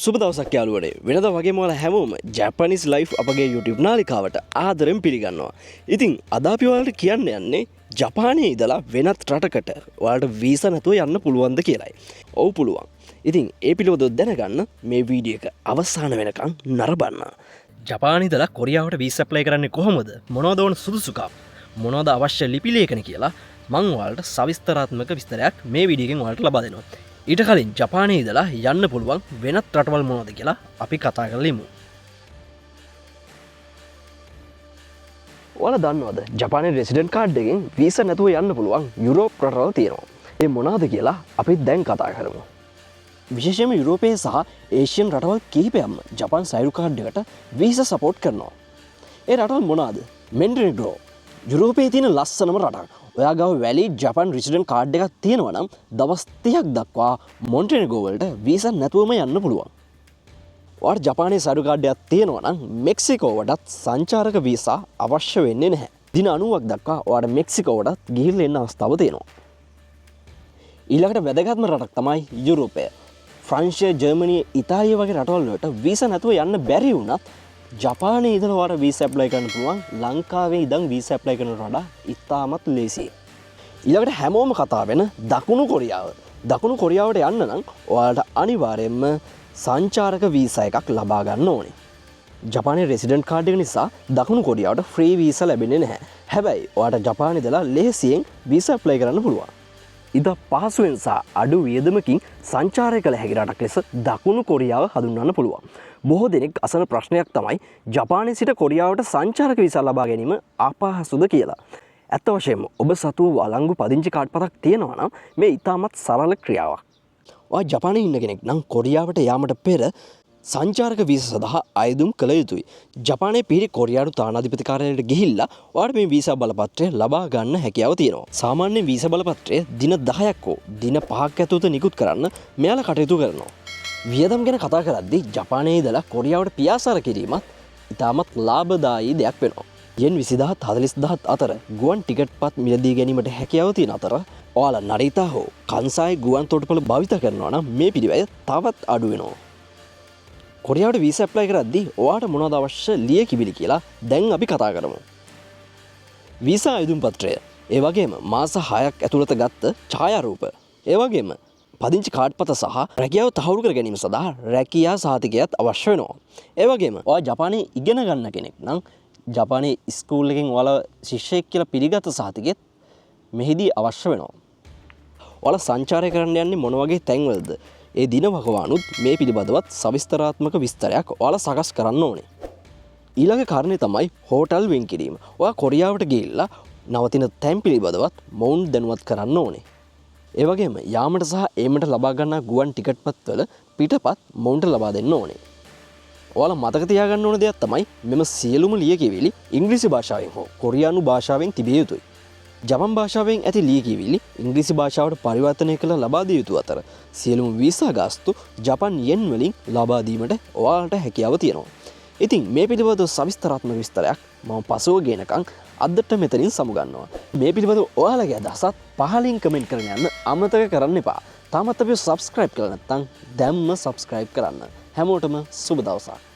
සුබ දවසක් යාළුවනේ. වෙනදා වගේම ඔයාලා හැමෝම ජැපනිස් ලයිෆ් අපගේ YouTube නාලිකාවට ආදරෙන් පිළිගන්නවා. ඉතින් අද අපි ඔයාලට කියන්න යන්නේ ජපානයේ ඉඳලා වෙනත් රටකට ඔයාලට වීසා නැතුව යන්න පුළුවන්ද කියලායි. ඔව් පුළුවන්. ඉතින් ඒ පිළිබඳව දැනගන්න මේ වීඩියෝ එක අවසාන වෙනකන් නරඹන්න. ජපානයේ ඉඳලා කොරියාවට වීසා ඇප්ලයි කරන්නේ කොහොමද? මොනවද ඕන සුදුසුකම්? මොනවද අවශ්‍ය ලිපි ලේඛන කියලා මං ඔයාලට සවිස්තරාත්මක විස්තරයක් මේ වීඩියෝ එකෙන් ඔයාලට ලබා දෙනවා. ඊට කලින් ජපානයේ ඉඳලා යන්න පුළුවන් වෙනත් රටවල් මොනවද කියලා අපි කතා කරලා ඉමු. ඔයාලා දන්නවද ජපානයේ රෙසිඩන්ට් කාඩ් එකෙන් වීසා නැතුව යන්න පුළුවන් යුරෝප් රටවල් තියෙනවා. ඒ මොනවද කියලා අපි දැන් කතා කරමු. විශේෂයෙන්ම යුරෝපයේ සහ ඒෂියන් රටවල් කිහිපයක්ම ජපාන් සයිරු කාඩ් එකට වීසා සපෝට් කරනවා. ඒ රටවල් මොනවාද? මොන්ටිනිග්‍රෝ යුරෝපයේ තියෙන ලස්සනම රටක්. ඔයා ගාව වැලිඩ් ජපාන් රෙසිඩන්ට් කාඩ් එකක් තියෙනවා නම් දවස් 30ක් දක්වා මොන්ටිනිග්‍රෝ වලට වීසා නැතුවම යන්න පුළුවන්. ඔයාට ජපානයේ සයිරු කාඩ් එකක් තියෙනවා නම් මෙක්සිකෝවටත් සංචාරක වීසා අවශ්‍ය වෙන්නේ නැහැ. දින 90ක් දක්වා ඔයාට මෙක්සිකෝවටත් ගිහිල්ලා එන්න අවස්ථාව තියෙනවා. ඊළඟට වැදගත්ම රටක් තමයි යුරෝපය. ෆ්‍රංශය, ජර්මනිය, ඉතාලිය වගේ රටවල් වලට වීසා නැතුව යන්න බැරි වුණත් ජපානයේ ඉඳලා ඔයාට වීසා ඇප්ලයි කරන්න පුළුවන්. ලංකාවේ ඉඳන් වීසා ඇප්ලයි කරනවට වඩා ඉතාමත් ලේසියි. ඊළඟට හැමෝම කතා වෙන දකුණු කොරියාව. දකුණු කොරියාවට යන්න නම් ඔයාලට අනිවාර්යයෙන්ම සංචාරක වීසා එකක් ලබා ගන්න ඕනේ. ජපානයේ රෙසිඩන්ට් කාඩ් එක නිසා දකුණු කොරියාවට ෆ්‍රී වීසා ලැබෙන්නේ නැහැ. හැබැයි ඔයාට ජපානයේ ඉඳලා ලේසියෙන් වීසා ඇප්ලයි කරන්න පුළුවන්. ඉතා පහසුවෙන් සහ අඩු වියදමකින් සංචාරය කළ හැකි රටක් ලෙස දකුණු කොරියාව හඳුන්වන්න පුළුවන්. බොහෝ දෙනෙක් අසන ප්‍රශ්නයක් තමයි ජපානයේ සිට කොරියාවට සංචාරක වීසා ලබා ගැනීම අපහසුද කියලා. ඇත්ත වශයෙන්ම ඔබ සතුව වලංගු පදිංචි කාඩ් පතක් තියෙනවා නම් මේ ඉතාමත් සරල ක්‍රියාවක්. ඔයා ජපානයේ ඉන්න කෙනෙක් නම් කොරියාවට යාමට පෙර සංචාරක වීසා සඳහා අයදුම් කළ යුතුයි. ජපානයේ පිහිටි කොරියානු තානාධිපති කාර්යාලයට ගිහිල්ලා ඔයාට මේ වීසා බලපත්‍රය ලබා ගන්න හැකියාව තියෙනවා. සාමාන්‍යයෙන් වීසා බලපත්‍රය දින 10ක් හෝ දින 5ක් ඇතුළත නිකුත් කරන්න මෙයාලා කටයුතු කරනවා. වියදම් ගැන කතා කරද්දී ජපානයේ ඉඳලා කොරියාවට පියාසර කිරීමත් ඉතාමත් ලාභදායී දෙයක් වෙනවා. යෙන් 20,000ත් 40,000ත් අතර ගුවන් ටිකට් පත් මිලදී ගැනීමට හැකියාව තියෙන අතර ඔයාලා නරිතා හෝ කන්සායි ගුවන් තොටුපළ භාවිත කරනවා නම් මේ පිරිවැය තවත් අඩු වෙනවා. කොරියාවට වීසා ඇප්ලයි කරද්දී ඔයාට මොනවද අවශ්‍ය ලියකියවිලි කියලා දැන් අපි කතා කරමු. වීසා අයදුම් පත්‍රය, ඒ වගේම මාස 6ක් ඇතුළත ගත්ත ඡායාරූප, ඒ වගේම පදිංචි කාඩ් පත සහ රැකියාව තහවුරු කර ගැනීම සඳහා රැකියා සහතිකයත් අවශ්‍ය වෙනවා. ඒ වගේම ඔයා ජපානයේ ඉගෙන ගන්න කෙනෙක් නම් ජපානයේ ඉස්කෝල් එකෙන් ඔයාලා ශිෂ්‍යයෙක් කියලා පිළිගත් සහතිකෙත් මෙහිදී අවශ්‍ය වෙනවා. ඔයාලා සංචාරය කරන්න යන්නේ මොන වගේ තැන්වලද? ඒ දින වකවානුත් මේ පිළිබඳවත් සවිස්තරාත්මක විස්තරයක් ඔයාලා සකස් කරන්න ඕනේ. ඊළඟ කාරණේ තමයි හෝටල් වෙන් කිරීම. ඔයා කොරියාවට ගිහිල්ලා නවතින තැන් පිළිබඳවත් මොවුන් දැනුවත් කරන්න ඕනේ. ඒ වගේම යාමට සහ ඒමට ලබා ගන්නා ගුවන් ටිකට් පත්වල පිටපත් මොවුන්ට ලබා දෙන්න ඕනේ. ඔයාලා මතක තියාගන්න ඕන දෙයක් තමයි මෙම සියලුම ලියකියවිලි ඉංග්‍රීසි භාෂාවෙන් හෝ කොරියානු භාෂාවෙන් තිබිය යුතුයි. ජපන් භාෂාවෙන් ඇති ලියකියවිලි ඉංග්‍රීසි භාෂාවට පරිවර්තනය කළ ලබා දිය යුතු අතර සියලුම වීසා ගාස්තු ජපන් යෙන් වලින් ලබා දීමට ඔයාලට හැකියාව තියෙනවා. ඉතින් මේ පිළිබඳව සවිස්තරාත්මක විස්තරයක් මම පසුව ගේනකම් අදට මෙතනින් සමුගන්නවා. මේ පිළිබඳව ඔයාලගේ අදහසත් පහලින් කමෙන්ට් කරගෙන යන්න අමතක කරන්න එපා. තාමත් අපිව සබ්ස්ක්‍රයිබ් කරලා නැත්නම් දැම්ම සබ්ස්ක්‍රයිබ් කරන්න. හැමෝටම සුබ දවසක්.